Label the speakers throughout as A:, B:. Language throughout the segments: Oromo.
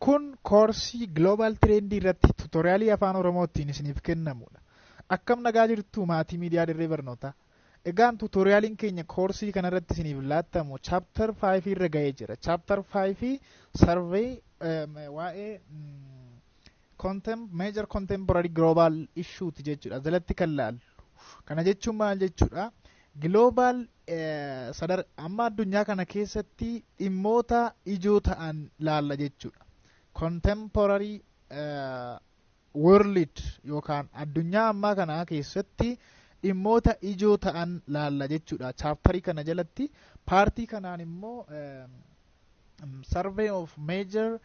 A: Kun koorsii Global Trend irratti tutorialii Afaan Oromootiin isiniif kennamudha. Akkam nagaa jirtu, maatii miidiyaa Dirree Barnootaa? Egaan tutorialiin keenya koorsii kanarratti isiniif laattamu chapter 5 irra ga'ee jira. Chapter 5 survey waa'ee major contemporary global issueti jechuudha. Jalatti kan laallu. Kana jechuun maal jechuudha? Global sadar amma addunyaa kana keessatti dhimmoota ijoo ta'an laalla jechuudha. Contemporary world yookaan addunyaa ammaa kana keessatti dhimmoota ijoo ta'an laalla jechuudha. Chapterii kana jalatti partii kanaan immoo survey of major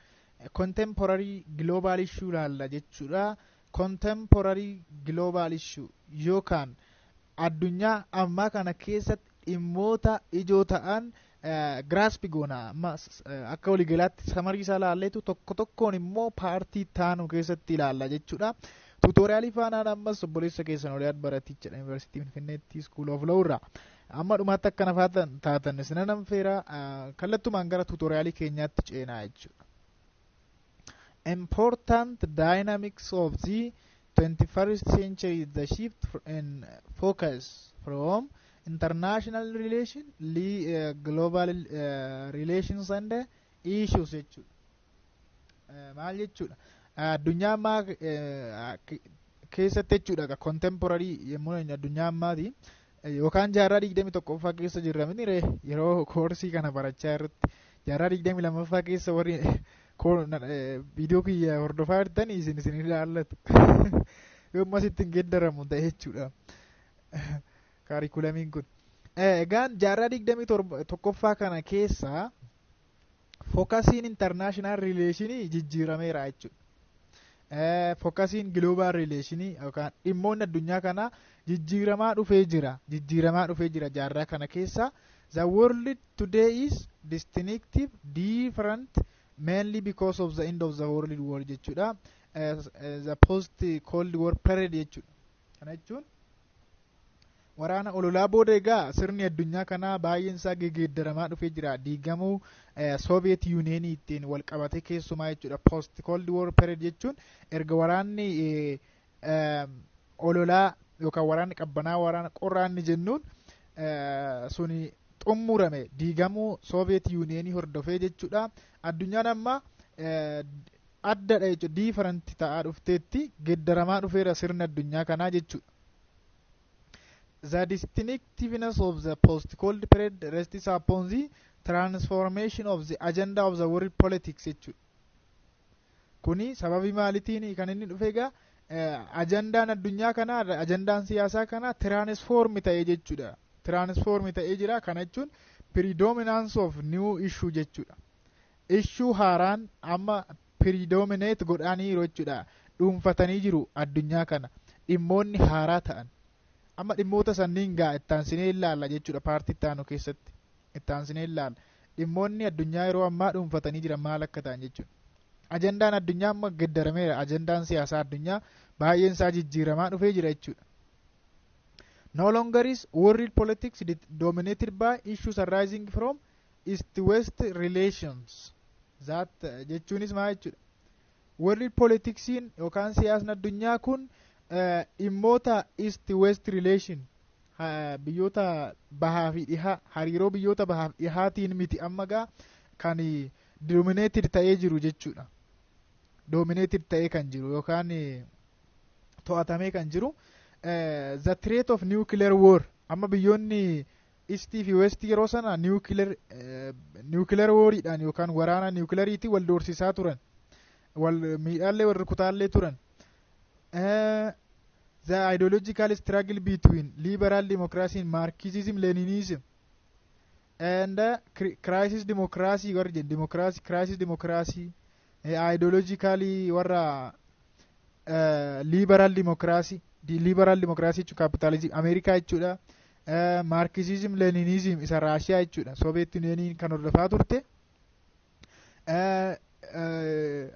A: contemporary global issue laalla jechuudha. Contemporary global issue yookaan addunyaa ammaa kana keessatti dhimmoota ijoo ta'an grasp goona. Amma akka waliigalaatti summary isaa laalleetu tokko tokkoon immoo partii taanu keessatti ilaalla jechuudha. Tutorialii faanaan ammas obboleessa keessan Oliyaad Baratichadha, Yuunivarsiitii Finfinneetti School of Law irraa. Amma dhumaatti akka nafaa taatan isina feera. Kallattumaan gara tutorialii keenyaatti ceenaa jechuudha. Important dynamics of the 21st century, the shift in focus from international relation global relations and issues jechuudha. Maal jechuudha? Addunyaa ammaa keessatti jechuudha, contemporary yommuu addunyaa ammaati yookaan jaarraa 21ffaa keessa jirra miti ree? Yeroo koorsii kana barachaa irratti jaarraa 22ffaa keessa warri viidiyoo kiyya hordofaa jirtan isin ilaallatu yommuu asitti hin geeddaramu ta'e jechuudha curriculumiin kun. Egaan jaarraa 21ffaa kana keessa focusiin international relationii jijjiirameera jechuudha. Focusiin global relationii yookaan dhimmoonni addunyaa kanaa jijjiiramaa dhufee jira. Jijjiiramaa dhufee jira jaarraa kana keessa. The world today is distinctive, different, mainly because of the end of the World War jechuudha. The post Cold War period jechuudha. Kana jechuun waraana ololaa booda egaa sirni addunyaa kanaa baay'een isaa gegeeddaramaa dhufee jira. Diigamuu Soviet Unionii ittiin wal qabate keessumaa jechuudha. Post Cold War period jechuun erga waraanni ololaa yookaan waraanni qabbanaa, waraana qorraanni jennuun suni xumurame, diigamuu Soviet Unionii hordofee jechuudha. Addunyaan amma addadha jechuudha. Different ta'aa dhufteetti, geeddaramaa dhufeera sirni addunyaa kanaa jechuudha. The distinctiveness of the post-cold period rests upon the transformation of the agenda of the world politics jechuudha. Kuni sababii maalitiin kan inni dhufe? Egaa ajandaan addunyaa kanaa, ajandaan siyaasaa kanaa transform ta'ee jechuudha. Transform ta'ee jira. Kana jechuun predominance of new issue jechuudha. Issue haaraan amma predominate godhaniiru jechuudha. Dhuunfatanii jiru addunyaa kana dhimmoonni haaraa ta'an. Amma dhimmoota sanniin gaa ittaansinee ilaalla jechuudha. Partii ittaanu keessatti ittaansinee ilaalla, dhimmoonni addunyaa yeroo ammaa dhuunfatanii jiran maal akka ta'an jechuudha. Ajandaan addunyaa amma geddarameera. Ajandaan siyaasaa addunyaa baay'een isaa jijjiiramaa dhufee jira jechuudha. No longer is world politics dominated by issues arising from East West relations. That jechuunis maal jechuudha? World politicsiin yookaan siyaasni addunyaa kun dhimmoota East West relation, biyyoota bahaa fi dhihaa, hariiroo biyyoota bahaa fi dhihaatiin miti amma gaa kan dominated ta'ee jiru jechuudha. Dominated ta'ee kan jiru yookaan to'atamee kan jiru the threat of nuclear war. Amma biyyoonni Eastii fi Westii yeroo sana nuclear wariidhaan yookaan waraana nucleariitiin wal doorsisaa turan, wal miidhaallee, wal rukutaallee turan. The ideological struggle between liberal democracy and Marxism Leninism and crisis democracy, warra jedhu democracy, crisis democracy, ideologically warra liberal democracy, liberal democracy jechuun capitalism Ameerikaa jechuudha, Marxism Leninism isa Raashiyaa jechuudha, Soviet Union kan hordofaa turte,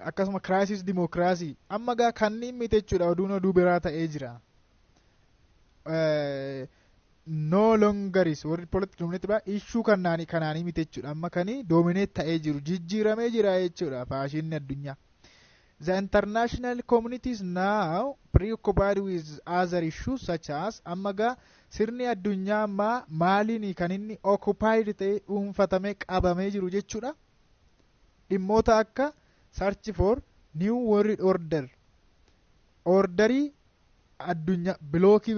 A: akkasuma crisis democracy. Amma gaa kanneen miti jechuudha. Oduun oduu biraa ta'ee jira. No longer is world politics dominated by issue kanaanii kanaanii miti jechuudha. Amma kani dominate ta'ee jiru jijjiiramee jira jechuudha faashinni addunyaa. The international community is now preoccupied with other issues such as, amma gaa sirni addunyaa ammaa maaliin kan inni occupied ta'e, dhuunfatamee qabamee jiru jechuudha. Dhimmoota akka search for new world order, orderii addunyaa blockii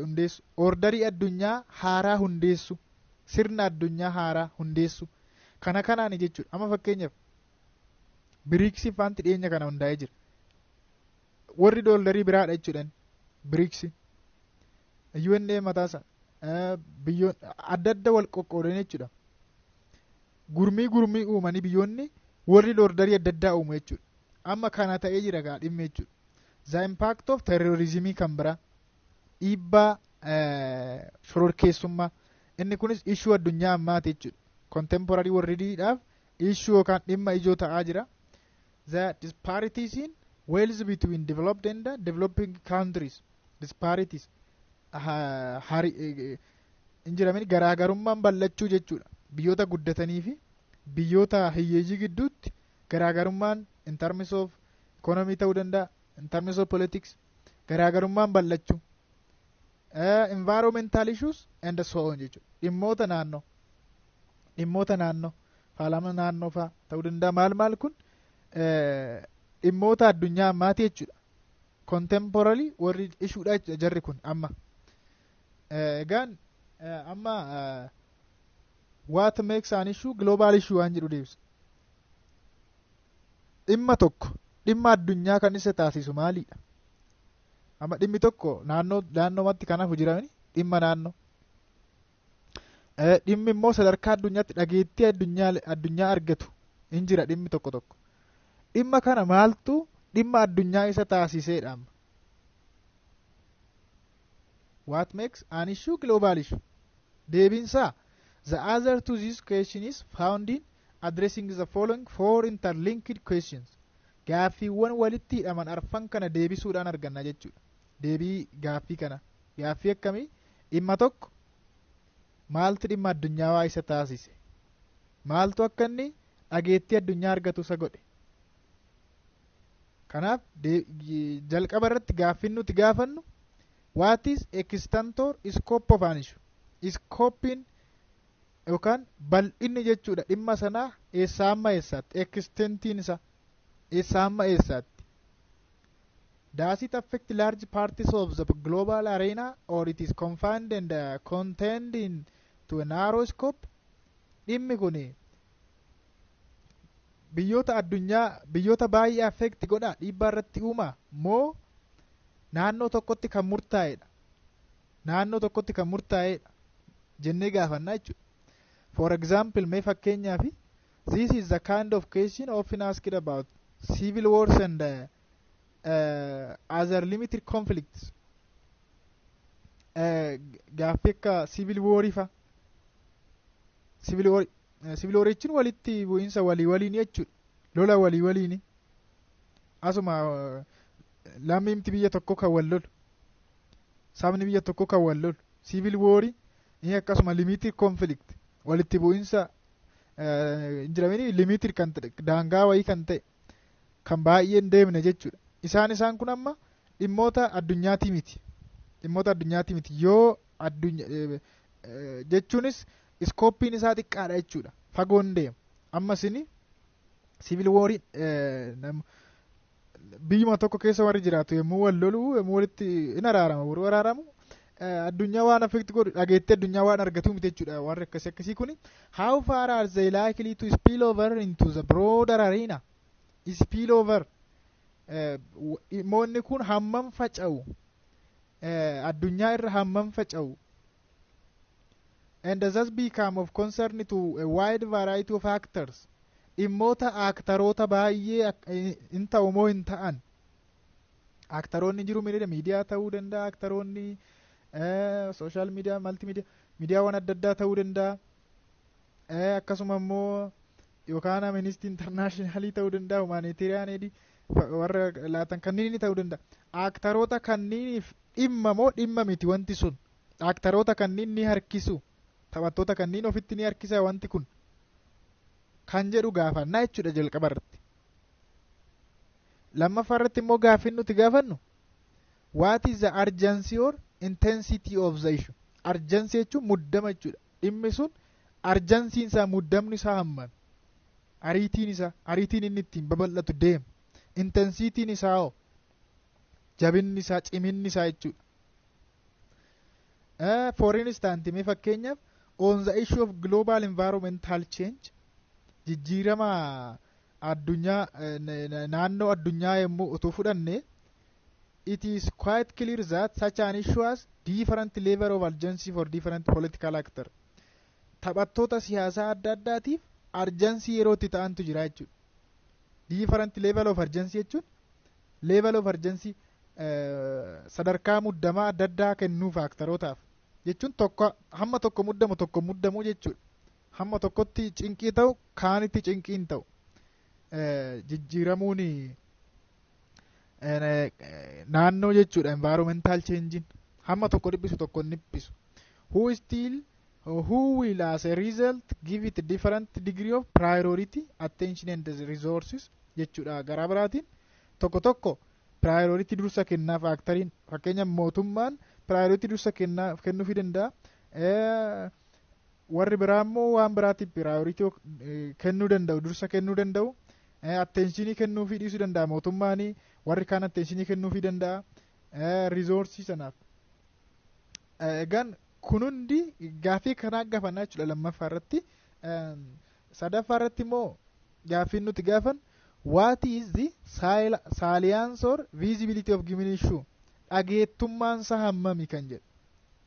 A: hundeessu, orderii addunyaa haaraa hundeessu, sirna addunyaa haaraa hundeessu kana kanaani jechuudha. Amma fakkeenyaaf BRICSii faanti dhiyeenya kana hundaa'ee jira. Warri orderii biraadha jechuudhaan BRICSi UNA mataasa biyyoon adda adda wal qoqqoodan jechuudha. Gurmii gurmii uumanii biyyoonni warri orderii adda addaa uumu jechuudha. Amma kana ta'ee jira gaa dhimmi jechuudha. The impact of terrorismii kan biraa, dhiibbaa shororkeessummaa, inni kunis issue addunyaa ammaati jechuudha. Contemporary worldiidhaaf issue yookaan dhimma ijoo ta'aa jira. The disparities in wealth between developed and developing countries, disparities hin jiramin, garaagarummaan bal'achuu jechuudha. Biyyoota guddatanii fi biyyoota hiyyeeyyii gidduutti garaagarummaan in terms of economy ta'uu danda'a, in terms of politics garaagarummaan bal'achuu, environmental issues and so on jechuudha. Dhimmoota naannoo, faalama naannoo faa ta'uu danda'a, maal maal, kun dhimmoota addunyaa ammaati jechuudha. Contemporary warri issuedha jechuudha jarri kun. Amma egaan amma what makes an issue global issue waan jedhu deebisa. Dhimma tokko dhimma addunyaa kan isa taasisu maalidha? Amma dhimmi tokko naannoo naannoomatti kan hafu jiramani dhimma naannoo, dhimmi immoo sadarkaa addunyaatti dhageettii addunyaa argatu hin jira. Dhimmi tokko tokko dhimma kana maaltu dhimma addunyaa isa taasiseedha amma? What makes an issue global issue? Deebiinsaa, the answer to this question is found in addressing the following four interlinked questions. Gaaffiiwwan walitti hidhaman arfan kana deebisuudhaan arganna jechuudha deebii gaaffii kana. Gaaffii akkamii? Dhimma tokko maaltu dhimma addunyaa isa taasise? Maaltu akka inni dhageettii addunyaa argatu isa godhe? Kanaaf jalqaba irratti gaaffiin nuti gaafannu, what is extent or scope of an issue? Scopein yookaan bal'inni jechuudha dhimma sanaa eessaa hamma eessaatti? Extentiin isa eessaa hamma eessaatti? Does it affect large parts of the global arena or it is confined and contained in to a narrow scope? Dhimmi kun biyyoota addunyaa, biyyoota baay'ee affect godha, dhiibbaa irratti uuma moo naannoo tokkotti kan murtaa'edha? Naannoo tokkotti kan murtaa'edha jennee gaafannaa jechuudha. For example, mee fakkeenyaaf, this is the kind of question often asked about civil wars and other limited conflicts. Gaaffii akka civil warii fa, civil war, civil war jechuun walitti bu'iinsa walii waliin jechuudha, lola walii waliini, asuma lammiimti biyya tokko kan wal lolu, sabni biyya tokko kan wal lolu civil warii ni, akkasuma limited conflict, walitti bu'iinsa hin jiramini, limited kan ta'e, daangaa wayii kan ta'e, kan baay'ee hin deemne jechuudha. Isaan kun amma dhimmoota addunyaatii miti, dhimmoota addunyaatii miti yoo addunyaa jechuunis scopeiin isaa xiqqaadha jechuudha, fagoon deema. Amma isini civil warii biyyuma tokko keessa warri jiraatu yommuu wal lolu, yommuu walitti hin araarama, warri araaramu addunyaa waan affect godhu, dhageettee addunyaa waan argatu miti jechuudha warri akkasii akkasii kuni. How far are they likely to spill over into the broader arena? Spill over, dhimmoonni kun hammam faca'u, addunyaa irra hammam faca'u, and thus become of concern to a wide variety of actors? Dhimmoota actoroota baay'ee hin ta'u moo hin ta'an? Actoroonni jiru, miidiyaa ta'uu danda'a, actoroonni social media, multimedia, miidiyaawwan adda addaa ta'uu danda'a, akkasuma immoo yookaan Amnesty Internationalii ta'uu danda'a, humanitarian aid warra laatan kanneen ta'uu danda'a. Actoroota kanniiniif dhimma moo dhimma miti wanti sun? Actoroota kanneen ni harkisu, taphattoota kanneen ofitti ni harkisa wanti kun kan jedhu gaafannaa jechuudha jalqaba irratti. Lammaffaa irratti immoo gaaffiin nuti gaafannu, what is the urgency or intensity of the issue? Urgency jechuun muddama jechuudha. Dhimmi sun urgencyn isaa, muddamni isaa hammami? Ariitiin isaa, ariitiin inni ittiin babal'atu deema. Intensityn isaa hoo? Jabinni isaa, ciminni isaa jechuudha. For instance, mee fakkeenyaaf, on the issue of global environmental change, jijjiirama addunyaa, naannoo addunyaa yommuu utuu fudhanne, it is quite clear that such an issue has different level of urgency for different political actor. Taphattoota siyaasaa adda addaatiif urgency yeroo itti ta'antu jira jechuudha. Different level of urgency jechuun level of urgency, sadarkaa muddamaa adda addaa kennuuf actorootaaf jechuun, tokko hamma tokko muddamu, tokko muddamuu jechuudha. Hamma tokkotti cinqii ta'u, kaanitti cinqii hin ta'u. Jijjiiramuun naannoo jechuudha, environmental changing, hamma tokko dhiphisu, tokko hin dhiphisu. Who will as a result give it different degree of priority, attention and resources jechuudha. Garaa biraatiin tokko tokko priority, dursa kennaaf actoriin. Fakkeenya, mootummaan priority, dursa kennaa kennuufii danda'a. Warri biraa immoo waan biraatiif priority kennuu danda'u, dursa kennuu danda'u. Attentionii kennuufii dhiisuu danda'a mootummaanii, warri kaan attentionii kennuufii danda'a resourceii sanaaf. Egaan kun hundi gaaffii kanaa gaafannaa jechuudha lammaffaa irratti. Sadaffaa irratti immoo gaaffiin nuti gaafan, what is the salience or visibility of given issue? Dhageettummaansa hammami kan jedhu,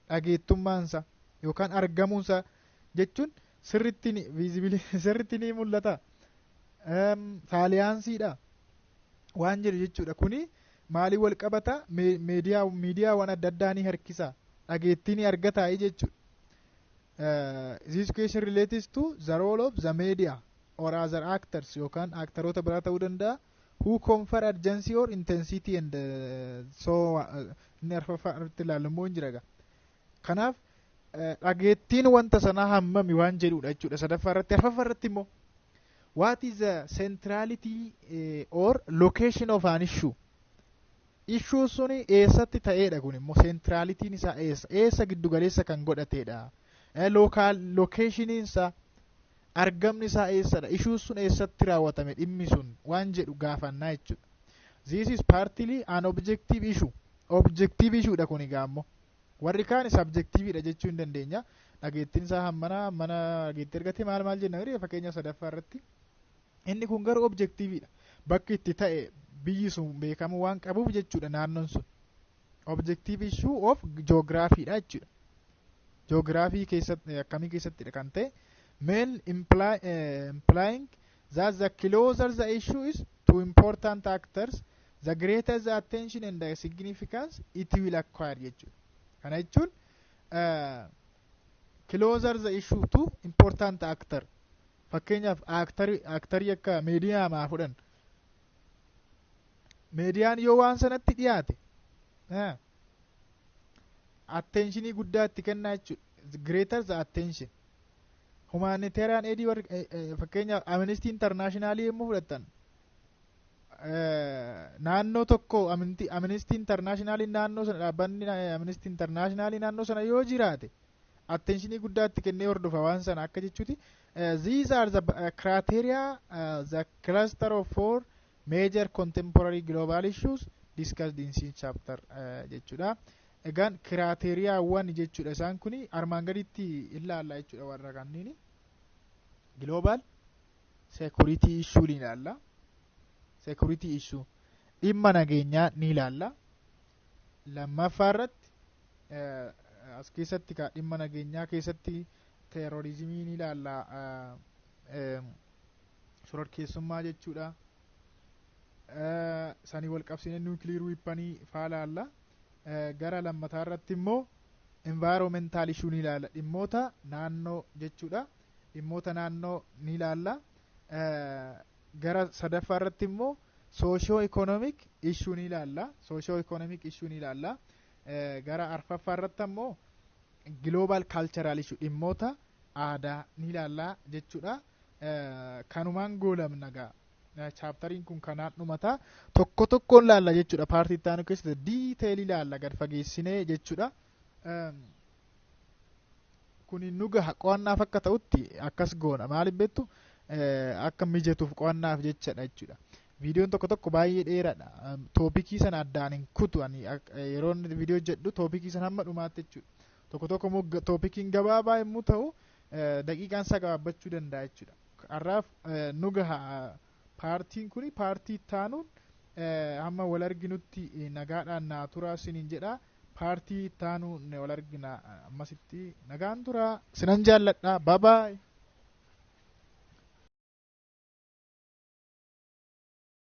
A: dhageettummaansa yookaan argamuunsa jechuun sirritti sirritti ni mul'ata, salienceiidha waan jedhu jechuudha. Kuni maalii wal qabata? Miidiyaa, miidiyaawwan adda addaa ni harkisa, dhageettii ni argataa jechuudha. This question relates to the role of the media or other actors, yookaan actoroota biraa ta'uu danda'a, who confer urgency or intensity and so inni arfaffaa irratti ilaallu immoo hin jira. Kanaaf dhageettiin wanta sanaa hammami waan jedhudha jechuudha sadaffaa irratti. Arfaffaa irratti immoo, what is the centrality or location of an issue? Issue suni eessatti ta'eedha? Kun immoo centralityn isaa eessa, eessa giddu galeessa kan godhateedha? Local locationiin isaa, argamni isaa eessadha? Issue sun eessatti raawwatame, dhimmi sun waan jedhu gaafannaa jechuudha. This is partly an objective issue. Objective issue dha kun egaa. Ammoo warri kaan subjectiveidha jechuu hin dandeenya. Dhageettiin isaa hammana, hammana dhageettii argate, maal maal jenna miree fakkeenya sadaffaa irratti. Inni kun garuu objectiveidha, bakki itti ta'e biyyi sun beekamuu waan qabuuf jechuudha. Naannoon sun objective issue of geographyidha jechuudha. Geography keessatti akkamii keessattidha kan ta'e, main implying that the closer the issue is to important actors, the greater the attention and the significance it will acquire jechuudha. Kana jechuun closer the issue to important actor, fakkeenyaaf actorii akka miidiyaa maa fudhan, miidiyaan yoo waan sanatti dhiyaate attentionii guddaa itti kennaa jechuudha, greater the attention. Humanitarian aid, warri fakkeenyaaf Amnesty International yommuu fudhattan, naannoo tokko Amnesty International naannoo sana, dhaabbanni Amnesty International naannoo sana yoo jiraate, attentionii guddaa itti kennee hordofa waan sana akka jechuuti. These are the criteria, the cluster of four major contemporary global issues discussed in this chapter jechuudha. Egaan criteriaawwan jechuudha isaan kuni armaan gaditti ilaalla jechuudha. Warra kanneen global security issue ni ilaalla, security issue, dhimma nageenyaa ni ilaalla. Lammaffaa irratti as keessatti ka dhimma nageenyaa keessatti terrorismii ni ilaalla, shororkeessummaa jechuudha. Sanii wal qabsiisnee nuclear weaponii faa ilaalla. Gara lammataa irratti immoo environmental issue ni ilaalla, dhimmoota naannoo jechuudha, dhimmoota naannoo ni ilaalla. Gara sadaffaa irratti immoo socio economic issue ni ilaalla, socio economic issue ni ilaalla. Gara arfaffaa irratti ammoo Global cultural issue, dhimmoota aadaa ni ilaallaa jechuudha. Kanumaan goolabna gaa. Chapteriin kun kanaan dhumata. Tokko tokkoon laalla jechuudha. Partii itti aanu keessatti detailii laalla, gad fageessinee jechuudha. Kun nu gaha qo'annaaf akka ta'utti akkas goona. Maaliif beektu? Akka mijatuuf qo'annaaf jechadha jechuudha. Viidiyoon tokko tokko baay'ee dheeraadha. Topicii sana addaan hin kutu ani yeroo viidiyoo jedhu, topicii sana hamma dhumaatti jechuudha. Tokko tokko immoo topiciin gabaabaa yommuu ta'u, daqiiqaan isaa gabaabbachuu danda'a jechuudha. Har'aaf nu gaha partiin kun. Partii ittaanuun hamma wal arginutti nagaadhaan naa turaa isiniin jedha. Partii ittaanuun wal argina. Ammasitti nagaan turaa, sinan jaalladha. Bye bye.